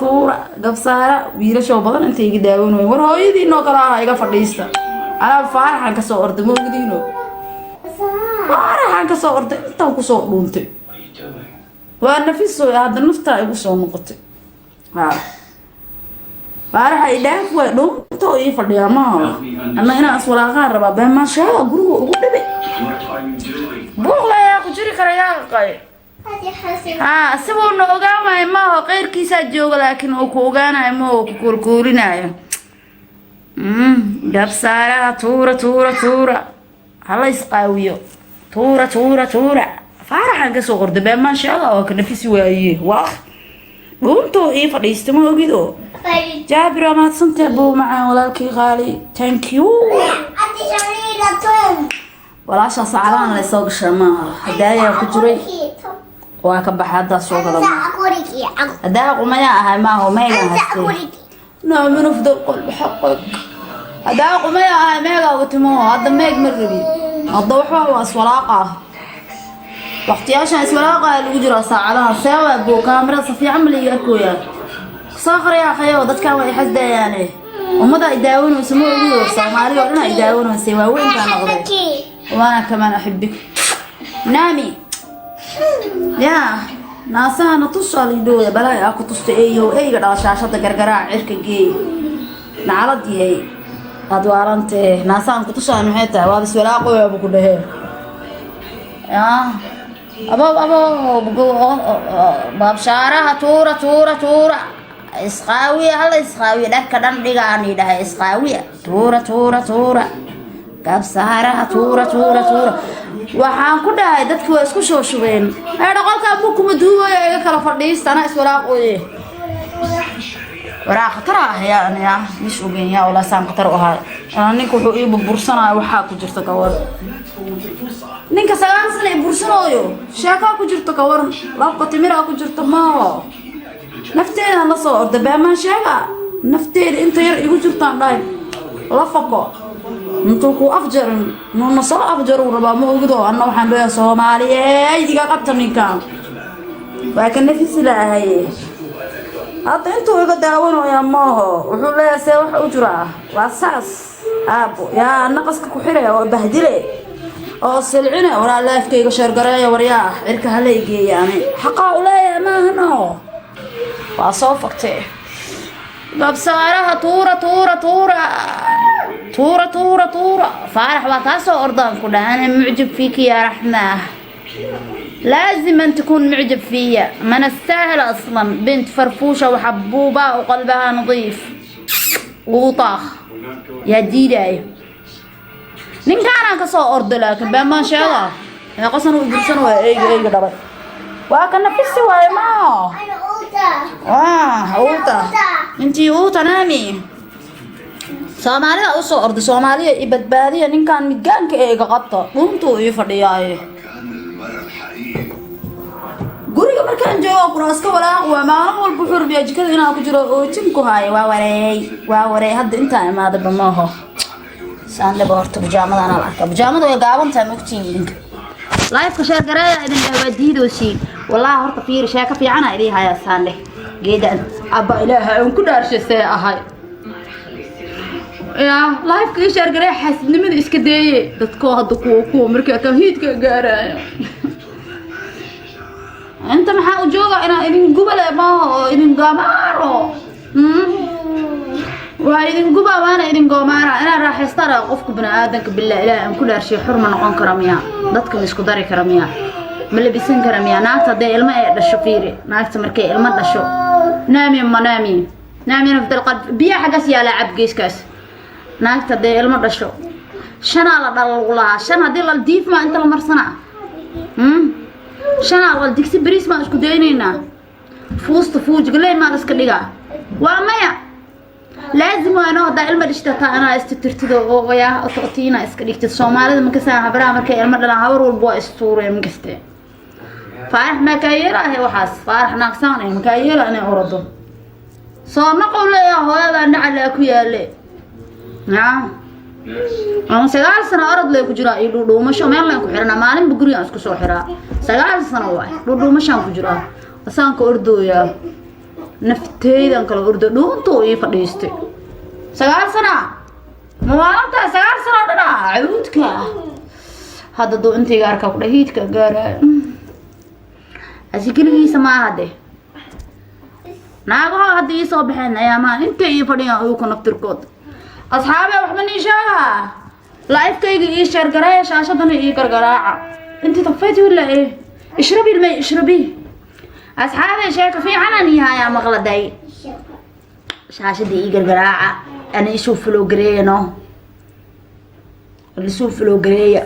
Tuura gabsaara, wiilashoo badan inta iga daawanooy. War, hooyadiinoo kale ah iga fadhiista. Anaa Faaraxaan kasoo orday, maogdiino? Faaraxaan kasoo orday, intaan kusoo dhuuntay. Waa nafiso, hadda naftaa igu soo noqotay. Ha, Faaraxa idhaaf, waay dhuunta oo ii fadhiyaa maaha. Anna inaan iswalaaqaan rabaa. Beemaashaada guriga ugu dhibay buuqla ayaa ku jiri kara, yaa qay. Ha, sibuu na ogaan waayo maaho, qeyrkiisaa jooga, laakiin uu ku ogaanayo maaho, ku koolkoolinaayo. Gabsaaraha tuura, tuura, tuura, hala isqaawiyo. Tuura, tuura, tuura. Faaraxaan kasoo qorday. Beemaashaada oo ka nafisi waaye, waa dhuuntuu ii fadhiista, ma ogido? Jaabir, waa mahadsantahay, buu macaan, walaalkii qaali, thank you. Walaashaa saacadahan lay soo gashaa maaha. Hadaayaa ku jiray, waa ka baxay, haddaa soo gala. Hadaa qumayaa ahay maaha, meegaa haystay. Naamin afdal qalbi xaqak. Hadaa qumayaa ahay, meegaa watimo. Hadda meeg ma rabi, hadda waxba waa iswalaaqa. Waqtiyaashan iswalaaqa lagu jiraa saacadaha. Seewaa buu kaamirada si fiican ma laiga arkooyaa? Soo qoriyaa khayo, dadkan way xasdayaane. Ummada ay daawanayso, ma ogiyo? Soomaali oo dhan ay daawanaysay, waaweynkaa noqday. Waana kamaan axibik naami yaa naasahana tusaa liidhooda balaa aa ku tusta. Eeyow, eyga dhalashaashada gargaraac cirka geey, nacalad yahay aad waarantee. Naasahan ku tusaa maxay tahay? Waaba iswalaaqoyabu ku dhahee. Yaa abo, abo, baabshaaraha tuura, tuura, tuura, isqaawiya, hala isqaawiya. Dharka dhan dhigaan idhahay, isqaawiya. Tuura, tuura, tuura, gabsaaraha tuura, tuura, tuura. Waxaan ku dhahay, dadki waa isku soo shubeen. Eedha, qolkaa buu kuma duubayo, iga kala fadhiista, anaa iswalaaqooye. Waraa, khatar ah yaa aniga mis ogeyn yaa walaa saan khatar u ahay. Ninka wuxuu ii burbursanaya, waxaa ku jirta kawar. Ninka 9 sano i bursanooyo, sheekaa ku jirto kawaran, labka timiraa ku jirto maaho. Nafteedaan la soo orda, baamaan sheega, nafteeda inta yar igu jirtaan dhahay la fako. Intuu ku afjarin nuna soo afjaruu rabaa, ma ogido? Anna waxaan leeyahay, Soomaaliyeed, iga qabta ninkan, waa ka nafisi laahaye. Hadda intuu iga daawanayaa maaho, wuxuu leeyahay, see wax u jiraa? Waa saas, aabo yaa naqaska ku xiraya oo bahdile oo silcine. Waraa, live-kayga share gareeya. Waryaa, cirka hala igeeya, ani xaqaa u leeyahay maahano. Waa soo fagtee. Gabsaaraha tuura, tuura, tuura, tuura, tuura, tuura. Faarax, waa kaa soo ordaan ku dhaha. أنا معجب فيك يا رحمة، لازم أن تكون معجب فيا، ما نستاهل أصلا، بنت فرفوشة وحبوبة وقلبها نظيف وطاخ يا ديداي. Ninkaanaan ka soo ordo, laakiin baamaan sheega qasan u bursan waa eyga, eyga dhalay, waa ka nafisi waaye maaho. Waa uuta intii uuta naami. Soomaalida usoo orday, Soomaaliya i badbaadiya, ninkan midgaanka ee iga qabta, dhuntuu ii fadhiyaaye. Guriga markaan joogo kuraaska walaaq waa maalin walba wuxuu rabiyaa jikada inaan ku jiro oo jinku haayo. Waa wareey, waa wareey. Hadda intaan imaadaba maaho. Saandhaba horta bujaamadan la arkaa, bujaamadu way gaaban tahay, mogtiin idinka. Live-ka share gareeya idin dhahay, waa diidoosiin. Wallahi, horta fiiri, sheeko fiicana idii hayaa. Saandheh geedan, abba, Ilaaha aan ku dhaarshay, see ahay yaa? Live-ka ii share gareeya, xaasidnimada iska deeye. Dadkoo hadda kuwa markii tawhiidka gaaraayo, inta maxaa u jooga? Inaa idin gubale maaha oo idin gamaaro. Waa idin guba, waana idin goomaara. Inaa raaxaystaan qofka bini aadanka. Billah, Ilaah aan ku dhaarshay, xur ma noqon kara miya? Dadka ma isku dari kara miya? Ma labisan kara miya? Naagta hadday ilmo ay dhasho, fiiri, naagta markay ilmo dhasho. Naami ma naami, naami nafdal qalb. Biyaha xaggaas yaala, cab geeskaas. Naagta hadday ilmo dhasho, shanaa la dhala lagu lahaa. Shan haddii la diif maa inta la marsanaa, shanaa la digsi bariis maan isku daynaynaa, fuusta fuujgaley maan iska dhigaa? Waa maya. Laazim waa inoo haddaa ilmo dhishta taa anaa istitirtido oo yaa otiina iska dhigtid. Soomaalida makasaan habaraha markay ilmo dhalaan, habar walba waa istuureen makaste. Faarax maa kaa yeelaahe waxaas? Faarax naagsaan eh makaa yeela inay orado soo noqow leeyaha. Hooyadaa nacalaa ku yaale yaa ama 9 sano orod lay ku jiraa iyo dhuudhuumasho. Meel leen ku xiranaa, maalinba gurigaan isku soo xiraa. 9 sano waay dhuudhuumashaan ku jiraa, asaanka ordooyaa. Nafteydan kala orda, dhuunta oo ii fadhiistay. 9 sana mawaalantaa, 9 sana dhana caruudka hadda duu intayga arkaa ku dhah hiidka gaaraayo. Asi keligiisa maaha de, naagaha hadda ii soo baxeen ayaamaha intay ii fadhiyaan uyuka naftirkood. Asxaabe, waxba nii sheegaa, live-kayga ii share gareeya, shaashadana ii gargaraaca. انت طفيتي ولا ايه؟ اشربي المي، اشربيه. Asxaabe, sheeko fiicanaan ii hayaa, maqladay. Shaashada ii gargaraaca, ana isuu follow gareeyano, lisuu follow gareeya,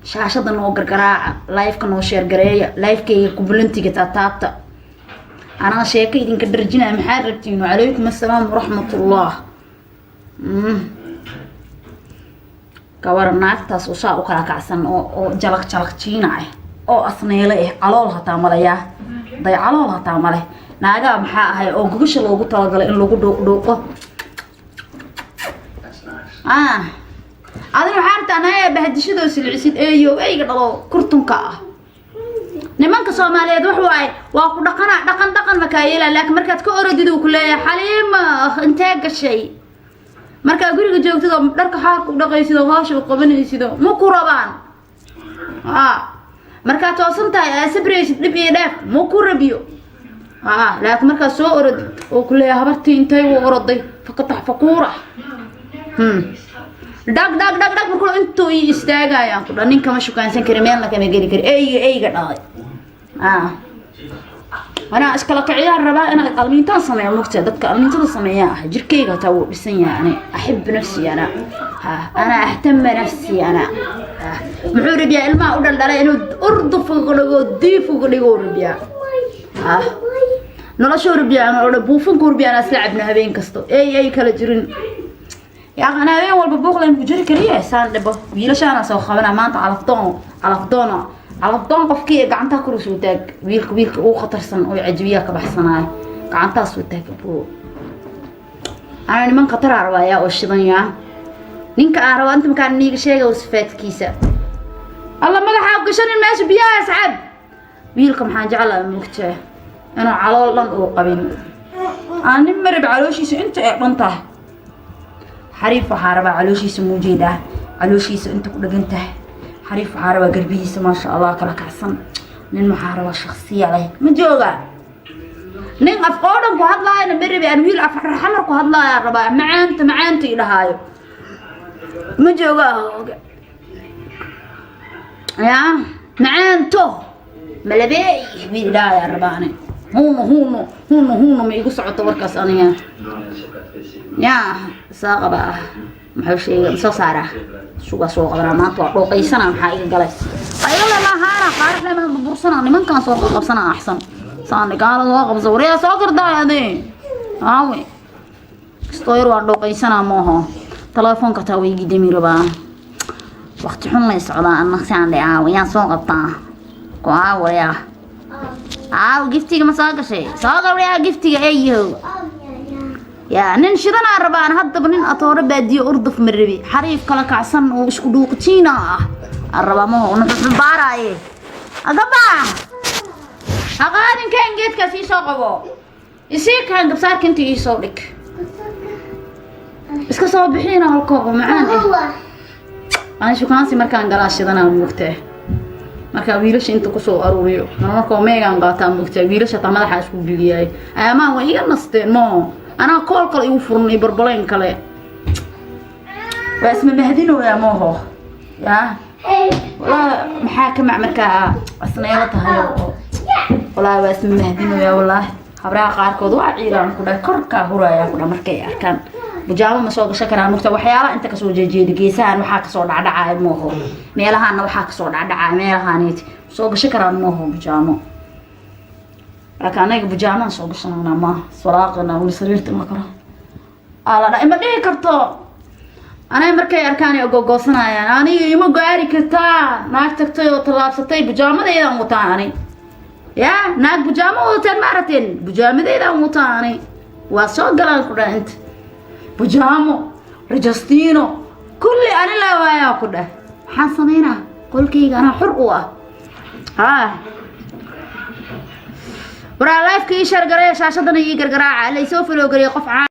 shaashada noo gargaraaca, live-ka noo share gareeya, live-kayga kubulantiga taataabta. Anaa sheeko idinka dharjinaya, maxaa rabtiin? Wacalaykum assalaam waraxmatullah. Gawar naagtaas oo saa u kala kacsan oo jalaq jalaq jiina ah oo asneele ah, calool hataa malayaa day, calool hataa male. Naagaha maxaa ahay oo gogasha loogu talagalay in lagu dhuuq dhuuqo? Ah, adina waxaa rabtaa naya bahdishadoo silcisid eeyo eyga dhalo kurtunka ah. Nimanka Soomaaliyeed wax waaye, waa ku dhaqana, dhaqan dhaqan makaa yeelaa, laakiin markaad ka orodid uu ku leeyahay: "Xaliima, intee gashay?" Markaa guriga joogtid oo dharka xaarka u dhaqaysid oo hoosha u qabanaysid oo ma ku rabaan. A markaad toosan tahay, aa sabraysid dhib iyo dheef, ma ku rabiyo. A laakiin markaad soo orodid oo ku leeyahay: "Habartii intay u oroday?" Fakatax fakuura, dhag dhag dhag dhag. Markuu intuu ii istaagayaan ku dha, ninka ma shukaansan kari, meelna kama geli kari. Eyga eyga dhalay. Anaa iskala kiciyaan rabaa inaan almiintaan sameeyo. Mugta dadka almiintada sameeyaa ah, jirkayga hataa wuu dhisan yahay. Ani أحب نفسي أنا، ها أنا أهتم نفسي أنا. Muxuu rabiyaa ilmaha u dhaldhalay inuu urduf uga dhigo, diif uga dhigo rabiyaa. Ha noloshuu rabiyaa inuu odha buufanku rabiyaa inaan isla cabno habeen kasto, ey ay kala jirin. Yaa ana habeen walba buuqlayn ku jiri kariya, saan dhibo wiilashaana soo qabana maanta. Calafdoon, calafdoon, calafdoon. Qofkii gacantaa kor soo taag. Wiilka, wiilka ugu khatarsan oo cajibiyaa ka baxsanaayo, gacantaa soo taag. Buu ana niman khataraa rabaayaa oo shidan. Yaa ninka aan rabaa inta makaan niiga sheega sifaadkiisa. Alla madaxaa gashanin meesha, biyaha asxaab. Wiilka maxaan jeclaa, mugtaa, inuu calool dhan uu qabin. Aan nin marib calooshiisa inta ay dhan tahay. Xariif waxaa rabaa calooshiisa muujeedaa, calooshiisa inta ku dhagan tahay. Xariif waxaa rabaa garbihiisa, maasha Allah, kala kacsan. Nin waxaa rabaa shaksiya leh. Ma jooga nin afqoodhan ku hadlaayana ma rabi. Aan wiil afxamar ku hadlaaya rabaa, macaanta macaanta i dhahaayo. Ma jooga ya macaanto malabeey wiil idhahayaa rabaane. Huno huno huno huno, ma igu socoto warkaas aniga. Ya saa qaba ah, muxuu sheegay? Soo saaraa, sugaa soo qabanaa. Maanta waa dhooqaysana, maxaa iga galay? Ayla maahaana qaarax lama bursana. Nimankan soo qabsana, axsan saan gaala soo qabsa. Waryaa soo gardaa ade aawe kastoo yar waa dhooqaysanaa mooho. Telefoonka taa way gidami rabaa, waqti xun lay socdaa. Anna saan dhe, aawe yaan soo qabtaa ku aawayaa? Aaw giftiga ma soo gashay? Soo galwayaa giftiga eeyahow. Yaa nin shidanaa rabaan haddaba, nin atooro baadiyo urduf ma rabi. Xariif kala kacsan oo isku dhuuqjiina ah aan rabaa maho nuxuxubaaraaye. Agaba haqaadinkan geedkaas ii soo qabo, isii kaan gabsaarka inta ii soo dhig, iska soo bixiina halkooba macaan eh. Aan shukaansi markaan galaa shidanaa, moogtaa, markaa wiilasha inta kusoo aruuriyo marmarkoo meegaan qaataa, moogtaa, wiilasha taa madaxa isku geliyaay. Ayaamaan waa iga nasteen mo, anaa kool kale igu furan iyo barbalayn kale, waa isma mahdinoyaa mooho. Yaa walaa maxaa ka mac markaa asneelo tahay oo walaahi waa isma mahdinoyaa. Walaahi habraha qaarkood waa ciilaan ku dhahay, korkaa hurayaan ku dhahay markay arkaan. Bujaamo ma soo gashan karaan, mugta, waxyaalaha inta kasoo jeejeeda, geesahan waxaa kasoo dhacdhacaya mooho, meelahaana waxaa kasoo dhacdhacaya, meelahaanit soo gashan karaan mooho bujaamo. Laakiin anaga bujaamaan soo gashanana ma suraaqina weli sariirta ma karo ala dha ima dhihi karto. Anay markay arkaan ay ogogoosanayaan, aniga ima gaari kartaa. Naag tagtay oo tallaabsatay, bujaamadeydaan wataa ani. Ya naag bujaamo wadateen ma aragteen? Bujaamadeydaan wataa ani, waa soo galaan ku dhah inta bujaamo rajastino kulli ani laa waayaa ku dheh. Maxaan sameynaa? Qolkayga anaa xor u ah. Ha. Waraa, liveka ii share gareeya, shaashadana ii gargaraaca, laysoo follow gareeya. Qof caan.